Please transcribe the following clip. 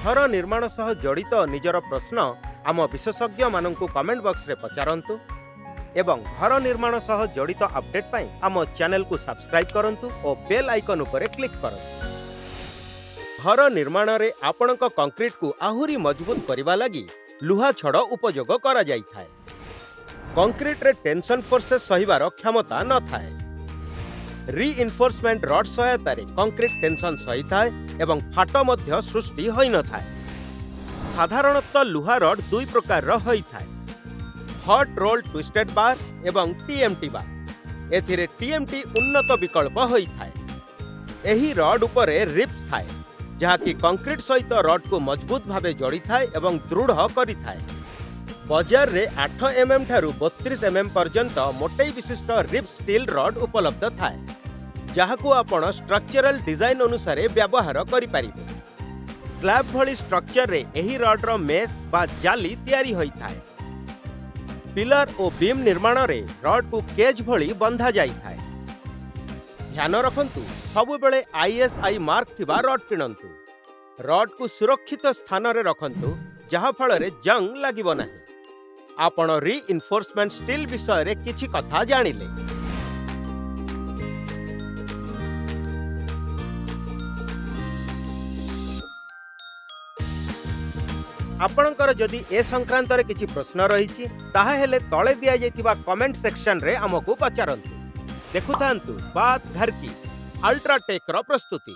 ଘର ନିର୍ମାଣ ସହ ଜଡ଼ିତ ନିଜର ପ୍ରଶ୍ନ ଆମ ବିଶେଷଜ୍ଞମାନଙ୍କୁ କମେଣ୍ଟ ବକ୍ସରେ ପଚାରନ୍ତୁ ଏବଂ ଘର ନିର୍ମାଣ ସହ ଜଡ଼ିତ ଅପଡେଟ୍ ପାଇଁ ଆମ ଚ୍ୟାନେଲକୁ ସବସ୍କ୍ରାଇବ୍ କରନ୍ତୁ ଓ ବେଲ୍ ଆଇକନ୍ ଉପରେ କ୍ଲିକ୍ କରନ୍ତୁ। ଘର ନିର୍ମାଣରେ ଆପଣଙ୍କ କଂକ୍ରିଟକୁ ଆହୁରି ମଜବୁତ କରିବା ଲାଗି ଲୁହା ଛଡ଼ ଉପଯୋଗ କରାଯାଇଥାଏ। କଂକ୍ରିଟରେ ଟେନସନ୍ ଫୋର୍ସେସ୍ ସହିବାର କ୍ଷମତା ନଥାଏ। ରିଇନଫୋର୍ସମେଣ୍ଟ ରଡ୍ ସହାୟତାରେ କଂକ୍ରିଟ ଟେନସନ୍ ସହିଥାଏ ଏବଂ ଫାଟ ମଧ୍ୟ ସୃଷ୍ଟି ହୋଇନଥାଏ। ସାଧାରଣତଃ ଲୁହା ରଡ୍ ଦୁଇ ପ୍ରକାରର ହୋଇଥାଏ, ହଟ୍ ରୋଲ୍ଡ ଟ୍ୱିଷ୍ଟେଡ୍ ବାର୍ ଏବଂ ଟିଏମ୍ଟି ବାର୍। ଏଥିରେ ଟିଏମ୍ଟି ଉନ୍ନତ ବିକଳ୍ପ ହୋଇଥାଏ। ଏହି ରଡ୍ ଉପରେ ରିବ୍ସ ଥାଏ, ଯାହାକି କଂକ୍ରିଟ ସହିତ ରଡ୍କୁ ମଜବୁତ ଭାବେ ଯୋଡ଼ିଥାଏ ଏବଂ ଦୃଢ଼ କରିଥାଏ। ବଜାରରେ 8 ଏମ୍ଏମ୍ ଠାରୁ 32 ଏମ୍ଏମ୍ ପର୍ଯ୍ୟନ୍ତ ମୋଟେଇ ବିଶିଷ୍ଟ ରିବ୍ ଷ୍ଟିଲ୍ ରଡ୍ ଉପଲବ୍ଧ ଥାଏ, ଯାହାକୁ ଆପଣ ଷ୍ଟ୍ରକ୍ଚରାଲ ଡିଜାଇନ୍ ଅନୁସାରେ ବ୍ୟବହାର କରିପାରିବେ। ସ୍ଲାବ୍ ଭଳି ଷ୍ଟ୍ରକ୍ଚରରେ ଏହି ରଡ୍ର ମେସ୍ ବା ଜାଲି ତିଆରି ହୋଇଥାଏ। ପିଲର ଓ ବିମ୍ ନିର୍ମାଣରେ ରଡ୍କୁ କେଜ୍ ଭଳି ବନ୍ଧା ଯାଇଥାଏ। ଧ୍ୟାନ ରଖନ୍ତୁ, ସବୁବେଳେ ଆଇଏସ୍ଆଇ ମାର୍କ ଥିବା ରଡ୍ କିଣନ୍ତୁ। ରଡ୍କୁ ସୁରକ୍ଷିତ ସ୍ଥାନରେ ରଖନ୍ତୁ, ଯାହାଫଳରେ ଜଙ୍ଗ ଲାଗିବ ନାହିଁ। ଆପଣ ରିଇନଫୋର୍ସମେଣ୍ଟ ଷ୍ଟିଲ୍ ବିଷୟରେ କିଛି କଥା ଜାଣିଲେ। ଆପଣଙ୍କର ଯଦି ଏ ସଂକ୍ରାନ୍ତରେ କିଛି ପ୍ରଶ୍ନ ରହିଛି, ତାହାହେଲେ ତଳେ ଦିଆଯାଇଥିବା କମେଣ୍ଟ ସେକ୍ସନରେ ଆମକୁ ପଚାରନ୍ତୁ। ଦେଖୁଥାନ୍ତୁ ବାତ୍ ଘର କି, ଅଲ୍ଟ୍ରାଟେକ୍ର ପ୍ରସ୍ତୁତି।